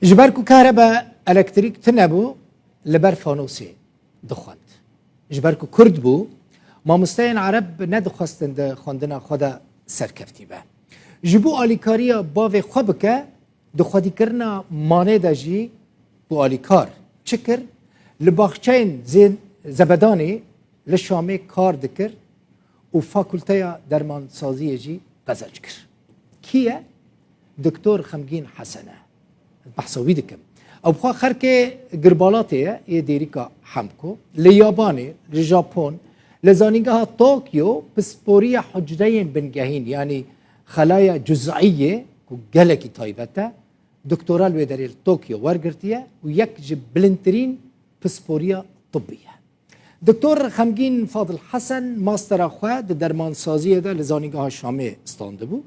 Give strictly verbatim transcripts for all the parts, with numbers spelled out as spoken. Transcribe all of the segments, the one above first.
Ji ber ku kahrebe elektrîk tune bû, li ber fanosê dixwend. Ji ber ku kurd bû, mamosteyên ereb nedixwestin di xwendina xwe de serkeftî be. Ji bo alîkariya bavê xwe bike, di xwedîkirina manê de jî bû alîkar. Çi kir? Li baxçeyên zên zebedanê li Şamê kar dikir û fakulteya dermansaziyê jî qezenc kir. Kî ye? Doktor Xemgîn Hesen e. Behsa wî dikim. Ew xwe xerkê Girbalatê ye, yê Dêrîka Hemko. Li Yabanê, li Japon, li zanîngeha Tokyo pisporiya hucreyên bingehîn, yanî xelaya cuz'iyê ku gelekî taybet e, doktora li wê derê li Tokyo wergirtiye û yek ji bilindtirîn pisporiya tibbî ye. Doktor Xemgîn Fadil Hesen mastera xwe di dermansaziyê de li Zanîngeha Şamê standibû.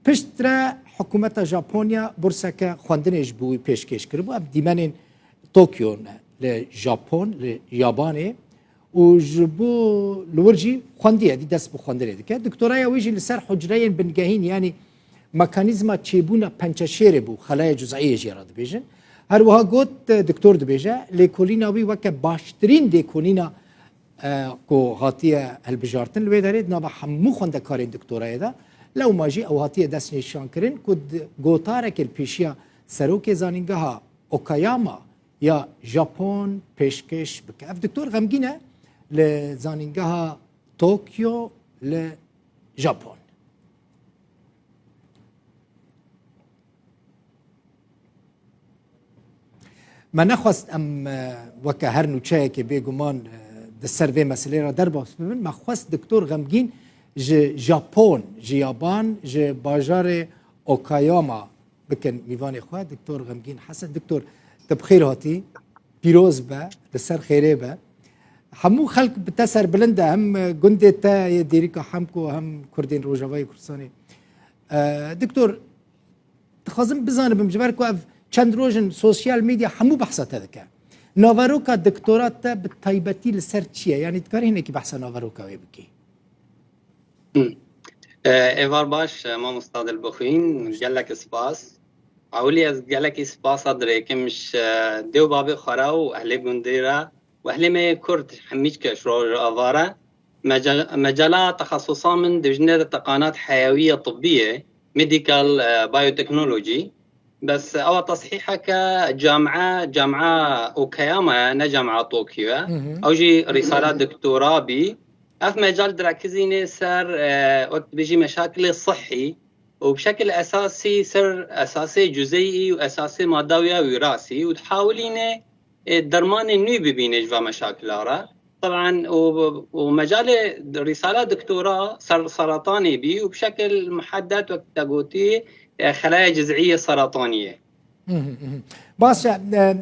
Piştre hikûmeta Japonya burseke xwendinê ji bo wî pêşkêş kiribû. Ev dîmenên Tokyo ne, li Japon, li Yabanê û ji bo li wir jî xwendiye, dî dest bi xwendinê dike. Doktoraya wî jî li ser hucreyên bingehîn, yanî mekanîzma çêbûna pençeşêrê bû, xelaya cuz'iyê jê re dibêjin. Her wiha got, e, doktor dibêje, lêkolîna wî weke baştirîn lêkolîna, e, ku hatiye hilbijartin li wê derê di nava hemû xwendekarên doktorayê de, lewma jî ew hatiye destnîşankirin ku di gotarekê li pêşiya serokê zanîngeha Okayama ya Japon pêşkêş bike. Ev doktor xemgîn e li zanîngeha Tokyo li Japon. Me nexwest em, e, weke her nûçeyekê bêguman, e, di ser vê meselê re derbas bibin. Me xwest doktor xemgîn ji Japon, ji Yaban, ji bajarê Okayama bikin mîvanê xwe. Doktor Xemgîn Hesen, doktor, te bi xêr hatî, pîroz be, li ser xêrê be. Hemû xelk bi te serbilind e, hem gundê te yê Dêrîka Hemko, hem Kurdên Rojavayê Kurdistanê. E, doktor, dixwazim bizanibim, ji ber ku ev çend roj in sosyal medya hemû behsa te dike. Naveroka doktora te bi taybetî li ser çi ye? Yanî dikarî hinekî behsa naveroka wê bikî? Hı. E, êvar baş, e, mamosta Dilbixwîn, gelek spas. Ewilî ez gelekî spasa dirêkim ji, e, dê û babê xwe re û ehlê gundê re û ehlê me yê Kurd hemî ji keş Rojava re. Meca-, mecala texesusa min dijne de teqanat heyawiye tibbî ye, medical, e, biotechnology. Bes ewa tesihîheke camia, camia Okayama ye, ne camia Tokyo ye. Hı hı. Ew jî rîsala doktora bî. Ev mecal direkizîne ser, e, wek dibêjî meşakilê sihî û bi şekil esasî ser esasê cuzeyî û esasê madda wî ya wîrasî û dihawilîne, e, dermanê nû bibîne ji va meşakila re. Teban û, û mecalê rîsala doktora ser seratanê bî û bi şekil muheddet wek te gotî, e, xelaya ciz'î yê seratanî ye. Hı hı, hı hı. Baş e, e,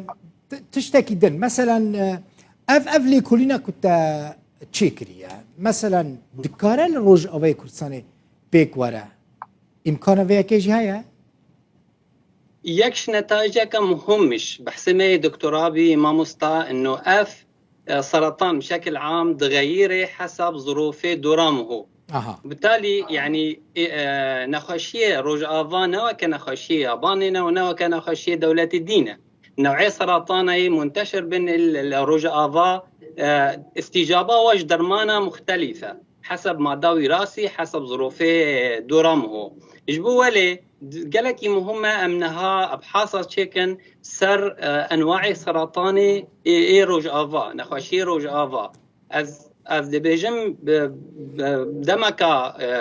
t-, tiştekî din. Meselen, e, ev, ev lêkolîna ku te çêkiriye. Meselen, dikare li Rojavayê Kurdistanê pêk were. Îmkana vê yekê jî heye? Yek ji netayiceke muhim ji behsê me yê doktora bî, mamosta, ino ev, e, seratan bi şekil am dixeyîrê hesab zirofê dora miho. Aha. Bitalî, yanî, e, e, nexweşiyê Rojava ne weke nexweşiyê yabanê ne û ne weke nexweşiyê dewletê dî ne. New'ê seratanayê munteşir bin il, il Rojava, e, îstîcaba we ji dermana muxtelîf e. Hesab madda wîrasî, hesab zirofê dora miho. Ji bo welê, d-, gelekî muhim e em niha ebhasa çêkin ser, e, enwaê seratanê ê, ê Rojava, nexweşiyê Rojava. Ez, ez dibêjim, bi, bi demeka, e, e,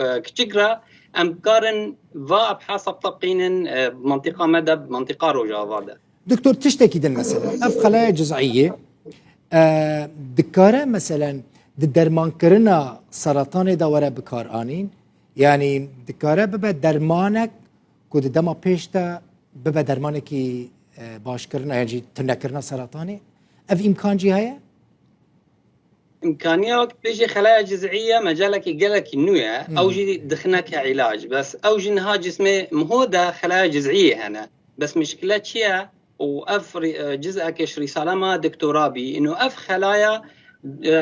e, kiçik re em karin va ebhasa biteqînin, e, bi mentiqa me de, bi mentiqa Rojava de. Doktor, tiştekî din mesela. Ev xelaya ciz'iyê, e, dikare meselen di dermankirina seratanê de were bikaranîn? Yanî dikare bibe dermanek ku di dema pêş de bibe dermanekî, e, başkirina yan jî tunekirina seratanê? Ev îmkan jî heye? Îmkaniya wek bêjî xelaya ciz'î ye, mecelekî gelekî nû ye. Hı hı. Ew jî dixineke îlac. Bes ew jî niha cismê miho de xelaya ciz'î hene. Bes mişkile çi ye? Û ev rî-, e, ciz'eke ji rîsala me doktora bî. Ino ev xelaya, e,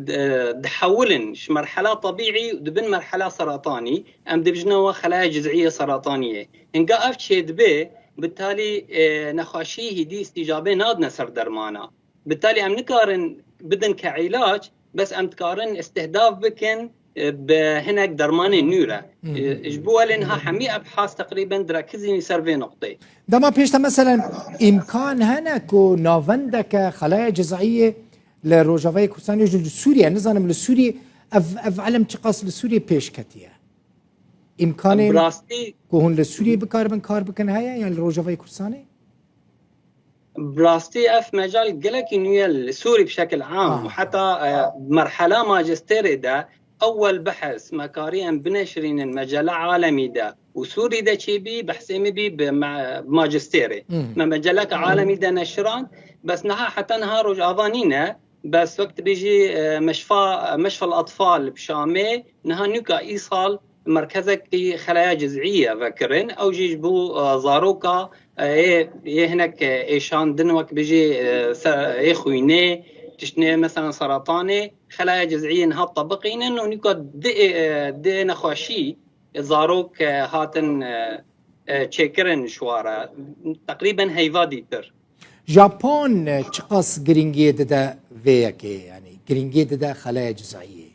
d-, e, dihewilin ji merhela tebîî û dibin merhela seratanî. Em dibijine we xelaya ciz'î yê serataniyê. Hinga ev çêdibe, Bitalî, e, nexweşî hîdî îstîcabê nadine ser dermana. Bitalî em nikarin bidin ke îlac, bes em dikarin îstihdaf bikin, e, bi hinek dermanên nû re. Hmm. E, ji bo welê niha hemî ebhas teqrîben direkizînî ser vê noqteyê. Dema pêş de meselen îmkan hene ku navendeke xelaya cizayiyê li Rojavayê Kurdistanê ji, li Sûriye, nizanim li Sûriyê ev, ev elm çiqas li Sûriyê pêş ketiye? Îmkanên Bi rastî ku hûn li Sûriyê bikaribin kar bikin heye yan li Rojavayê Kurdistanê? Bi rastî ev mecal gelekî nû ye li Sûrî bi şekil am. Ah. Û heta, e, merhela majistêrê de ewel behs me karî em bineşirînin mecele alemî de û Sûrî de çêbî, behsê min bî bi me-, majistêrê. Hmm. Me meceleke alemî de neşiran, bes niha heta niha Rojava nîne. Bes wek dibêjî, e, meşfa, meşfel atfal bi Şamê niha nûka îsal merkezekî xelaya cizî ye vekirin. Ew jî ji bo, e, zaroka, e, yê, yê hinek, e, êşandin wek bijî, e, se-, yê xwînê, tiştnê mesela seratanê, xelaya cizî niha tebiqînin û nûka di, e, di nexweşî, e, zarok, e, hatin, e, e, çêkirin ji wa re. Teqrîben heyva dîtir. Japon, e, çiqas girîngiyê dide vê yekê, yanî girîngiyê dide xelaya cizayiyê?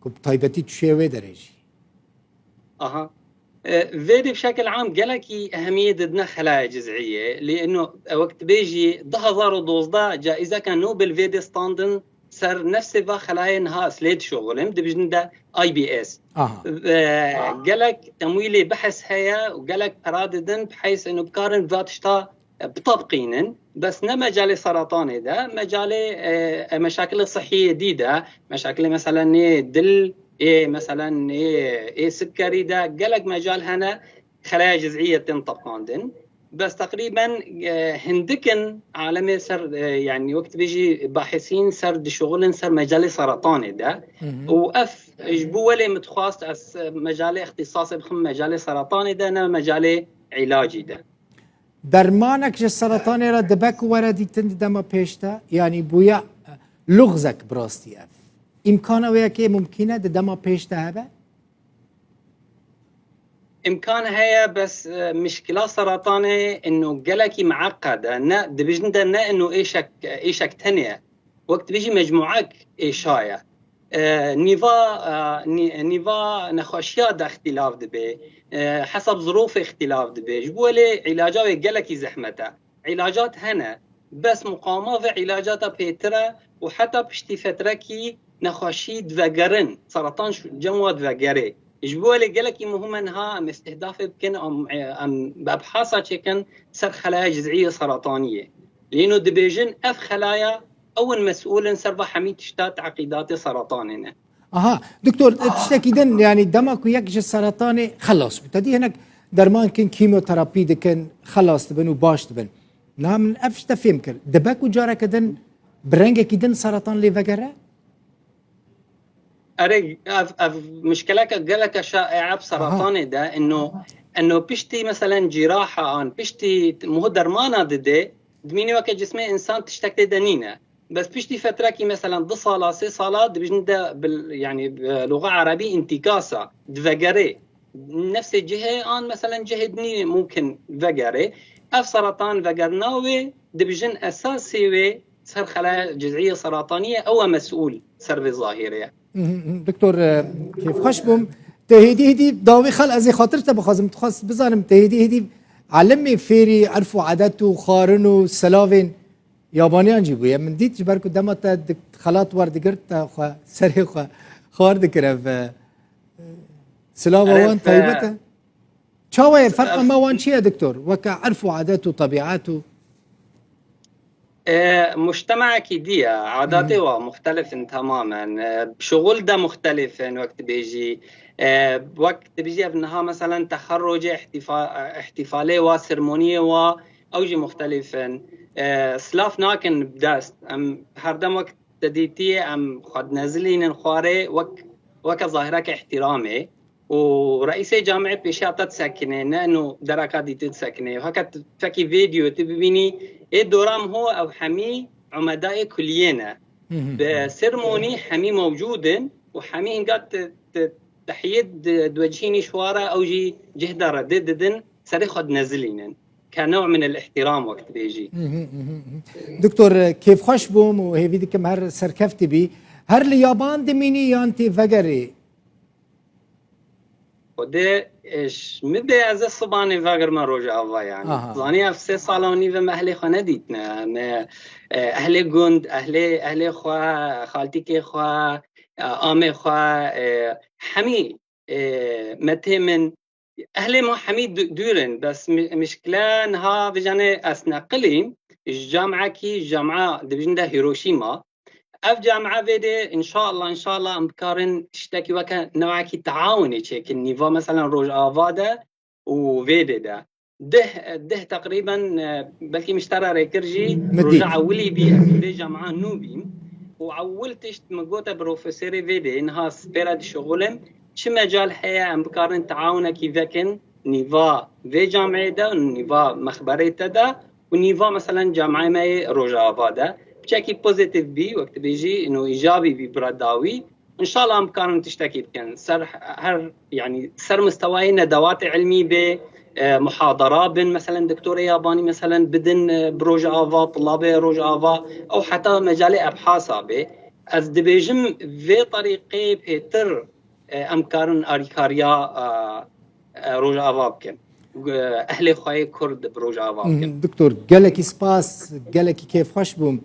Ku bi taybetî tu şê wê derê jî. Aha. E, vê dî bi şekil am gelekî ehemiyê didine xelaya ciziyê. Lê ino, e, wek dibêjî, du hazar û dozdeh caîzeke Nobel vê dê standin ser nefsê va xelayê niha ez lê dişoxulim, dibijin de I B S. Aha. E, gelek temwîlê behs heye û gelek pera didin, bi heys ino bikarin va tişta e, bitebiqînin, bes ne mecalê seratanê de, mecalê, e, e, meşakilê sihiyê dî de, meşakilê meselen nê dil, ê meselen nê, ê sikerî de, gelek mecal hene, xelaya cizî ye tên teqandin. Bes teqrîben, e, hindikin alemê ser, e, yanî wek dibêjî bahesîn ser dişuxulin ser mecalê seratanê de. Hı hı. Û ev ji bo welê min dixwast ez, e, mecalê îxtîsasê bixim mecalê seratanê de, ne mecalê îlacî de. Dermanek ji seratanê re dibe ku were dîtin di dema pêş de? Yanî bûye luxzek bi rastî ev. Îmkana wê yekê mumkîn e di dema pêş de hebe? Îmkan heye, bes, e, mişkila seratanê ino gelekî miqed e. Ne, dibijin de ne ino êşek, êşek tenê ye. Wek dibêjî mecmuek êşa ye. E, nîva, e, nî-, nîva nexweşiya de îxtîlaf dibe. E, hesab zirofê îxtîlaf dibe. Ji bo welê îlaca wê gelekî zehmet e. Îlacat hene. Bes muqama vê îlacata pêtir e û heta piştî fetrekî nexweşî divegerin. Seratan şu-, cem wa divegerê. Ji bo welê gelekî muhim e niha em îstihdafê bikin, em, em bi ebhasa çêkin ser xelaya cizî yê serataniyê. Lê ino dibêjin ev xelaya ew in mesûl in ser va hemî tişta teqîdatê seratanê ne. Aha, doktor, tiştekî din, yanî dema ku yek ji seratanê xelas bû, te dî hinek derman kin, kîmoterapî dikin, xelas dibin û baş dibin. Niha min ev ji te fêm kir. Dibe ku careke din bi rengekî din seratan lê vegere? Erê, ev, ev mişkeleke geleke şaîe bi Aha. seratanê de, ino, ino piştî, meselen, cîraha an, piştî muhu dermana dide, dimînî weke cismê însan tiştek tê de nîne. Bes piştî fetrekî, meselen, du sala, sê sala, dibijin de bil, yanî, e, luxa erebî întikasa, divegerê. Nefsê cihê an, meselen, cihê dinî mumkin vegerê. Ev seratan vegerina wê, dibijin esasê wê ser xelaya cizî yê seratanî ye, ew e mesûl ser vê zahîrê ye. Mhm, mhm. Doktor, e, kêfxweş bûm. Te hêdî hêdî dawî xel ez ê xatir te bixwazim. Dixwest bizanim te hêdî hêdî elimê fêrî erf û edet û xwarin û selavên yabaniyan jî bûye. Min dît ji ber ku dema te di-, xelat werdigirt te xwe serê xwe xwar dikir ev, e, silava Erê, wan e, taybet e. Çawa ye? Ferqa me wan çi ye, doktor? Weke erf û adet û tebîet û E, mujtemekî dî ye. Adatê Hı. wa muxtelif in temamen. E, şuxul de muxtelif in, wek dibêjî. E, wek dibêjî ev niha, meselen, texerrocê, ihtifa-, ihtifalê wa, sermoniyê wa, ew jî muxtelif in. E, silav nakin bi dest. Em herdem wek te dîtiyê, em xwe dinezilînin xwarê wek, weke zahireke îhtîramê. û reîsê camiyê pêşiya te disekine, ne ino dereka dîtî disekine. Heke tu fekî vê dîyo tu bibînî, ê dora min ho ew hemî umedayê kuliyê ne. Hı hı. Bi sermonî hemî mewcûd in û hemî hinga te, te, tehiyê di, diwecihînî ji wa re ew jî cih de redê didin, serê xwe dinezilînin. ke new min el ihtiram wek dibêjî. Mhm, mhm, mhm. Doktor, kêfxweş bûm û hêvî dikim her serkeftî bî. Her li yaban dimînî yan tê vegerî? Xwedê, e, ş-, min bê ez ê sibanê vegirme Rojava yani. Aha. Zanî ev sê sala û nîve me ehlê xwe nedîtine. Me, e, ehlê gund, ehlê, ehlê xwe, xaltîkê xwe, e, amê xwe, e, hemî, e, me tê min, ehlê me hemî du-, dûr in. Bes mi-, mişkile niha vijane ez neqilîm, ji camekî, cama dibijin de Hiroşîma. Ev camia vê dê, înşallah, înşallah em bikarin tiştekî weke newekî teawunê çêkin. Nîva, meselen, Rojava de û vê dê de. Deh, deh teqrîben, e, belkî min ji te re rêkir jî, Min dît. Roja ewilî bî, ez vê camia nû bîm. Û ewil tişt min gote profesorê vê dê, niha spê re dişixulim, çi mecal heye em bikarin teawunekî vekin, nîva vê camiyê de, nîva mexberê te de, û nîva, meselen, camiyê me yê Rojava de. Piçekî pozîtîf bî, wek dibêjî, ino îjabî bî bira dawî. Înşallah em bikarin tiştekî bikin. Ser her, yani, ser mistewayê nedewatê ilmî bê, e, muhadara bin, meselen, doktorê yabanî, meselen, bidin, e, bi Rojava, tulabê Rojava, ew heta mecalê ebhasa bê. Ez dibêjim, vê terîqê pêtir, e, em karin arîkariya, e, e, Rojava bikin. Ehlê xwe yê Kurd bi Rojava bikin. Mhm, Doktor, gelekî spas, gelekî kêfxweş bûm.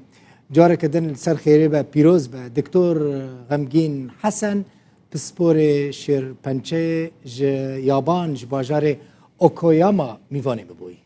Careke din li ser xêrê be, pîroz be. Doktor Xemgîn Hesen, pisporê Şêrpençeyê ji Yaban, ji bajarê Okoyama mîvanê min bûyî.